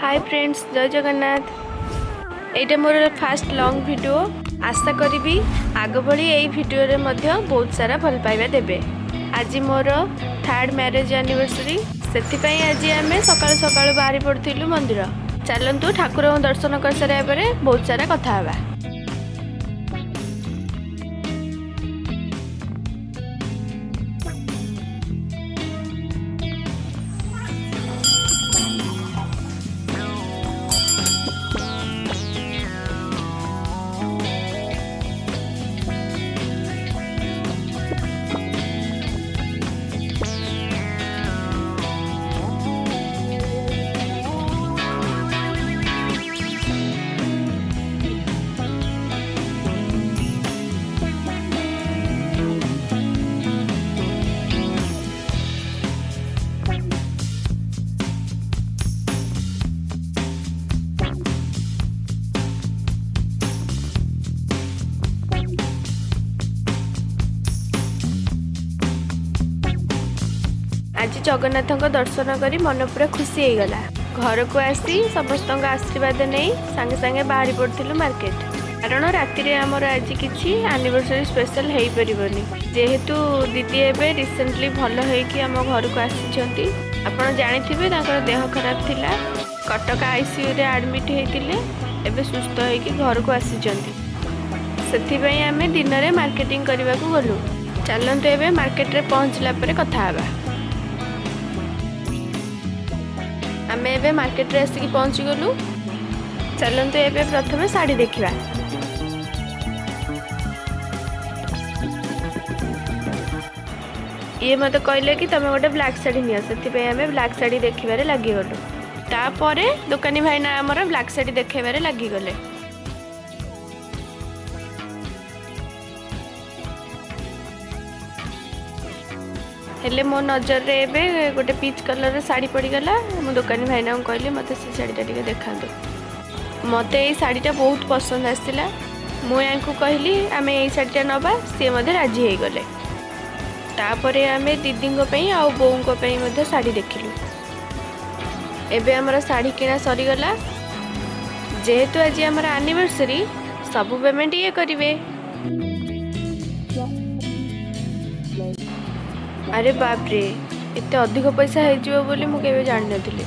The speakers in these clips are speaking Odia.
ହାଇ ଫ୍ରେଣ୍ଡସ୍, ଜୟ ଜଗନ୍ନାଥ। ଏଇଟା ମୋର ଫାଷ୍ଟ ଲଙ୍ଗ୍ ଭିଡ଼ିଓ। ଆଶା କରିବି ଆଗ ଭଳି ଏଇ ଭିଡ଼ିଓରେ ମଧ୍ୟ ବହୁତ ସାରା ଭଲ ପାଇବା ଦେବେ। ଆଜି ମୋର ଥାର୍ଡ଼ ମ୍ୟାରେଜ୍ ଆନିଭର୍ସରୀ। ସେଥିପାଇଁ ଆଜି ଆମେ ସକାଳୁ ସକାଳୁ ବାହାରି ପଡ଼ିଥିଲୁ ମନ୍ଦିର। ଚାଲନ୍ତୁ, ଠାକୁରଙ୍କୁ ଦର୍ଶନ କରିସାରିବା ପରେ ବହୁତ ସାରା କଥା ହେବା। ଆଜି ଜଗନ୍ନାଥଙ୍କ ଦର୍ଶନ କରି ମନ ପୁରା ଖୁସି ହେଇଗଲା। ଘରକୁ ଆସି ସମସ୍ତଙ୍କ ଆଶୀର୍ବାଦ ନେଇ ସାଙ୍ଗେ ସାଙ୍ଗେ ବାହାରି ପଡ଼ିଥିଲୁ ମାର୍କେଟ, କାରଣ ରାତିରେ ଆମର ଆଜି କିଛି ଆନିଭର୍ସରୀ ସ୍ପେଶାଲ ହେଇପାରିବନି, ଯେହେତୁ ଦିଦି ଏବେ ରିସେଣ୍ଟଲି ଭଲ ହେଇକି ଆମ ଘରକୁ ଆସିଛନ୍ତି। ଆପଣ ଜାଣିଥିବେ, ତାଙ୍କର ଦେହ ଖରାପ ଥିଲା, କଟକ ଆଇସିୟୁରେ ଆଡ଼ମିଟ୍ ହେଇଥିଲେ। ଏବେ ସୁସ୍ଥ ହେଇକି ଘରକୁ ଆସିଛନ୍ତି। ସେଥିପାଇଁ ଆମେ ଦିନରେ ମାର୍କେଟିଂ କରିବାକୁ ଗଲୁ। ଚାଲନ୍ତୁ, ଏବେ ମାର୍କେଟରେ ପହଞ୍ଚିଲା ପରେ କଥା ହେବା। ଆମେ ଏବେ ମାର୍କେଟରେ ଆସିକି ପହଞ୍ଚିଗଲୁ। ଚାଲନ୍ତୁ, ଏବେ ପ୍ରଥମେ ଶାଢ଼ୀ ଦେଖିବା। ଇଏ ମୋତେ କହିଲେ କି ତମେ ଗୋଟେ ବ୍ଲାକ୍ ଶାଢ଼ୀ ନିଅ। ସେଥିପାଇଁ ଆମେ ବ୍ଲାକ୍ ଶାଢ଼ୀ ଦେଖିବାରେ ଲାଗିଗଲୁ। ତାପରେ ଦୋକାନୀ ଭାଇନା ଆମର ବ୍ଲାକ୍ ଶାଢ଼ୀ ଦେଖେଇବାରେ ଲାଗିଗଲେ। ହେଲେ ମୋ ନଜରରେ ଏବେ ଗୋଟେ ପିଚ୍ କଲର୍ର ଶାଢ଼ୀ ପଡ଼ିଗଲା। ମୁଁ ଦୋକାନୀ ଭାଇନାଙ୍କୁ କହିଲି, ମୋତେ ସେ ଶାଢ଼ୀଟା ଟିକେ ଦେଖାନ୍ତୁ। ମୋତେ ଏଇ ଶାଢ଼ୀଟା ବହୁତ ପସନ୍ଦ ଆସିଲା। ମୁଁ ୟାଙ୍କୁ କହିଲି, ଆମେ ଏଇ ଶାଢ଼ୀଟା ନେବା। ସିଏ ମଧ୍ୟ ରାଜି ହେଇଗଲେ। ତାପରେ ଆମେ ଦିଦିଙ୍କ ପାଇଁ ଆଉ ବୋଉଙ୍କ ପାଇଁ ମଧ୍ୟ ଶାଢ଼ୀ ଦେଖିଲୁ। ଏବେ ଆମର ଶାଢ଼ୀ କିଣା ସରିଗଲା। ଯେହେତୁ ଆଜି ଆମର ଆନିଭର୍ସରୀ, ସବୁ ପେମେଣ୍ଟ ଇଏ କରିବେ। ଆରେ ବାପରେ, ଏତେ ଅଧିକ ପଇସା ହେଇଯିବ ବୋଲି ମୁଁ କେବେ ଜାଣିନଥିଲି।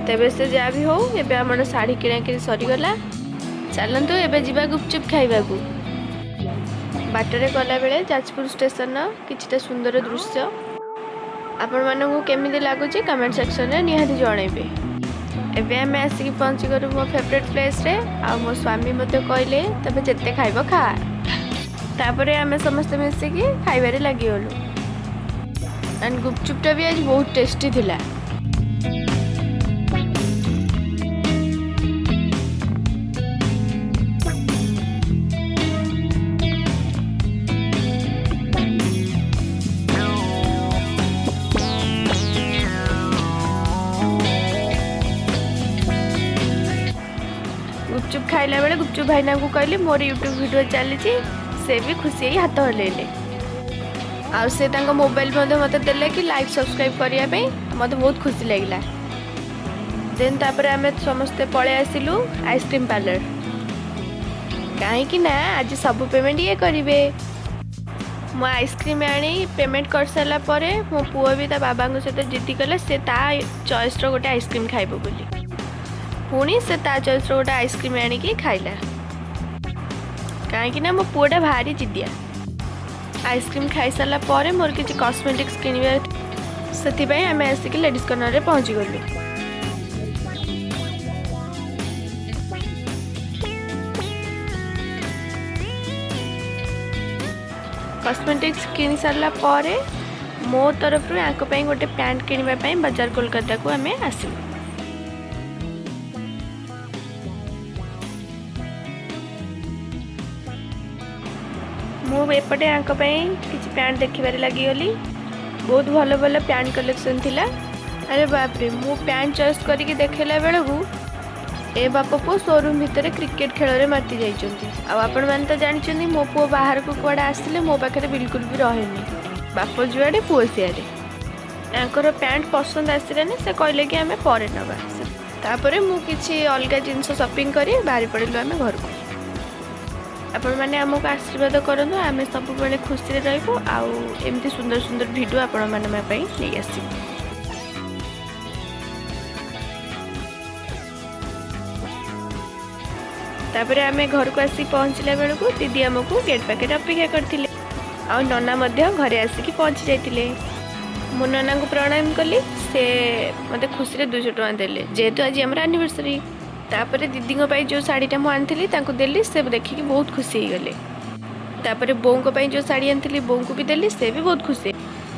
ତେବେ ସେ ଯାହା ବି ହଉ, ଏବେ ଆମର ଶାଢ଼ୀ କିଣାକିଣି ସରିଗଲା। ଚାଲନ୍ତୁ, ଏବେ ଯିବା ଗୁପଚୁପ୍ ଖାଇବାକୁ। ବାଟରେ ଗଲାବେଳେ ଯାଜପୁର ଷ୍ଟେସନର କିଛିଟା ସୁନ୍ଦର ଦୃଶ୍ୟ ଆପଣମାନଙ୍କୁ କେମିତି ଲାଗୁଛି, କମେଣ୍ଟ ସେକ୍ସନରେ ନିହାତି ଜଣାଇବେ। ଏବେ ଆମେ ଆସିକି ପହଞ୍ଚିଗଲୁ ମୋ ଫେଭରେଟ୍ ପ୍ଲେସ୍ରେ। ଆଉ ମୋ ସ୍ୱାମୀ ମୋତେ କହିଲେ, ତମେ ଯେତେ ଖାଇବ ଖା। ତାପରେ ଆମେ ସମସ୍ତେ ମିଶିକି ଖାଇବାରେ ଲାଗିଗଲୁ। ଆଣ୍ଡ ଗୁପଚୁପଟା ବି ଆଜି ବହୁତ ଟେଷ୍ଟି ଥିଲା। ଗୁପଚୁପ୍ ଖାଇଲା ବେଳେ ଗୁପଚୁପ୍ ଭାଇନାଙ୍କୁ କହିଲି, ମୋର ୟୁଟ୍ୟୁବ୍ ଭିଡ଼ିଓ ଚାଲିଛି। ସେ ବି ଖୁସି ହେଇ ହାତ ହଲେଇଲେ। ଆଉ ସେ ତାଙ୍କ ମୋବାଇଲ ମଧ୍ୟ ମୋତେ ଦେଲେ କି ଲାଇକ୍, ସବସ୍କ୍ରାଇବ୍ କରିବା ପାଇଁ। ମୋତେ ବହୁତ ଖୁସି ଲାଗିଲା। ଦେନ୍ ତାପରେ ଆମେ ସମସ୍ତେ ପଳେଇ ଆସିଲୁ ଆଇସ୍କ୍ରିମ୍ ପାର୍ଲର, କାହିଁକି ନା ଆଜି ସବୁ ପେମେଣ୍ଟ ଇଏ କରିବେ। ମୁଁ ଆଇସ୍କ୍ରିମ୍ ଆଣି ପେମେଣ୍ଟ କରିସାରିଲା ପରେ ମୋ ପୁଅ ବି ତା ବାବାଙ୍କ ସହିତ ଜିଦି କଲା, ସେ ତା ଚଏସ୍ର ଗୋଟେ ଆଇସ୍କ୍ରିମ୍ ଖାଇବ ବୋଲି। ପୁଣି ସେ ତା ଚଏସ୍ର ଗୋଟେ ଆଇସ୍କ୍ରିମ୍ ଆଣିକି ଖାଇଲା, କାହିଁକି ନା ମୋ ପୁଅଟା ଭାରି ଜିଦିଆ। ଆଇସ୍କ୍ରିମ୍ ଖାଇସାରିଲା ପରେ ମୋର କିଛି କସ୍ମେଟିକ୍ସ କିଣିବାର, ସେଥିପାଇଁ ଆମେ ଆସିକି ଲେଡ଼ିଜ୍ କର୍ଣ୍ଣରରେ ପହଞ୍ଚିଗଲୁ। କସ୍ମେଟିକ୍ସ କିଣି ସାରିଲା ପରେ ମୋ ତରଫରୁ ୟାଙ୍କ ପାଇଁ ଗୋଟେ ପ୍ୟାଣ୍ଟ କିଣିବା ପାଇଁ ବଜାର କୋଲକାତାକୁ ଆମେ ଆସିଲୁ। ମୁଁ ଏପଟେ ୟାଙ୍କ ପାଇଁ କିଛି ପ୍ୟାଣ୍ଟ ଦେଖିବାରେ ଲାଗିଗଲି। ବହୁତ ଭଲ ଭଲ ପ୍ୟାଣ୍ଟ କଲେକ୍ସନ୍ ଥିଲା। ଆରେ ବାପରେ, ମୁଁ ପ୍ୟାଣ୍ଟ ଚଏସ୍ କରିକି ଦେଖେଇଲା ବେଳକୁ ଏ ବାପ ପୁଅ ସୋରୁମ୍ ଭିତରେ କ୍ରିକେଟ ଖେଳରେ ମାତି ଯାଇଛନ୍ତି। ଆଉ ଆପଣମାନେ ତ ଜାଣିଛନ୍ତି, ମୋ ପୁଅ ବାହାରକୁ କୁଆଡ଼େ ଆସିଲେ ମୋ ପାଖରେ ବିଲକୁଲ ବି ରହେନି। ବାପ ଯୁଆଡ଼େ, ପୁଅ ସିଆଡ଼େ। ତାଙ୍କର ପ୍ୟାଣ୍ଟ ପସନ୍ଦ ଆସିଲାନି। ସେ କହିଲେ କି ଆମେ ପରେ ନେବା। ତାପରେ ମୁଁ କିଛି ଅଲଗା ଜିନିଷ ସପିଂ କରି ବାହାରି ପଡ଼ିଲୁ ଆମେ ଘରକୁ। ଆପଣମାନେ ଆମକୁ ଆଶୀର୍ବାଦ କରନ୍ତୁ, ଆମେ ସବୁବେଳେ ଖୁସିରେ ରହିବୁ ଆଉ ଏମିତି ସୁନ୍ଦର ସୁନ୍ଦର ଭିଡ଼ିଓ ଆପଣମାନଙ୍କ ପାଇଁ ନେଇ ଆସିବୁ। ତାପରେ ଆମେ ଘରକୁ ଆସି ପହଞ୍ଚିଲା ବେଳକୁ ଦିଦି ଆମକୁ ଗେଟ୍ ପାଖରେ ଅପେକ୍ଷା କରିଥିଲେ ଆଉ ନନା ମଧ୍ୟ ଘରେ ଆସିକି ପହଞ୍ଚି ଯାଇଥିଲେ। ମୁଁ ନନାଙ୍କୁ ପ୍ରଣାମ କଲି, ସେ ମୋତେ ଖୁସିରେ 200 ଟଙ୍କା ଦେଲେ, ଯେହେତୁ ଆଜି ଆମର ଆନିଭର୍ସରୀ। ତାପରେ ଦିଦିଙ୍କ ପାଇଁ ଯେଉଁ ଶାଢ଼ୀଟା ମୁଁ ଆଣିଥିଲି ତାଙ୍କୁ ଦେଲି, ସେ ଦେଖିକି ବହୁତ ଖୁସି ହେଇଗଲେ। ତାପରେ ବୋଉଙ୍କ ପାଇଁ ଯେଉଁ ଶାଢ଼ୀ ଆଣିଥିଲି ବୋଉଙ୍କୁ ବି ଦେଲି, ସେ ବି ବହୁତ ଖୁସି।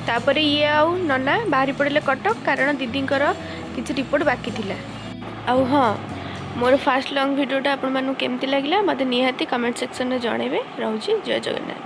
ତାପରେ ଇଏ ଆଉ ନନା ବାହାରି ପଡ଼ିଲେ କଟକ, କାରଣ ଦିଦିଙ୍କର କିଛି ରିପୋର୍ଟ ବାକି ଥିଲା। ଆଉ ହଁ, ମୋର ଫାଷ୍ଟ ଲଙ୍ଗ୍ ଭିଡ଼ିଓଟା ଆପଣମାନଙ୍କୁ କେମିତି ଲାଗିଲା ମୋତେ ନିହାତି କମେଣ୍ଟ ସେକ୍ସନରେ ଜଣାଇବେ। ରହୁଛି, ଜୟ ଜଗନ୍ନାଥ।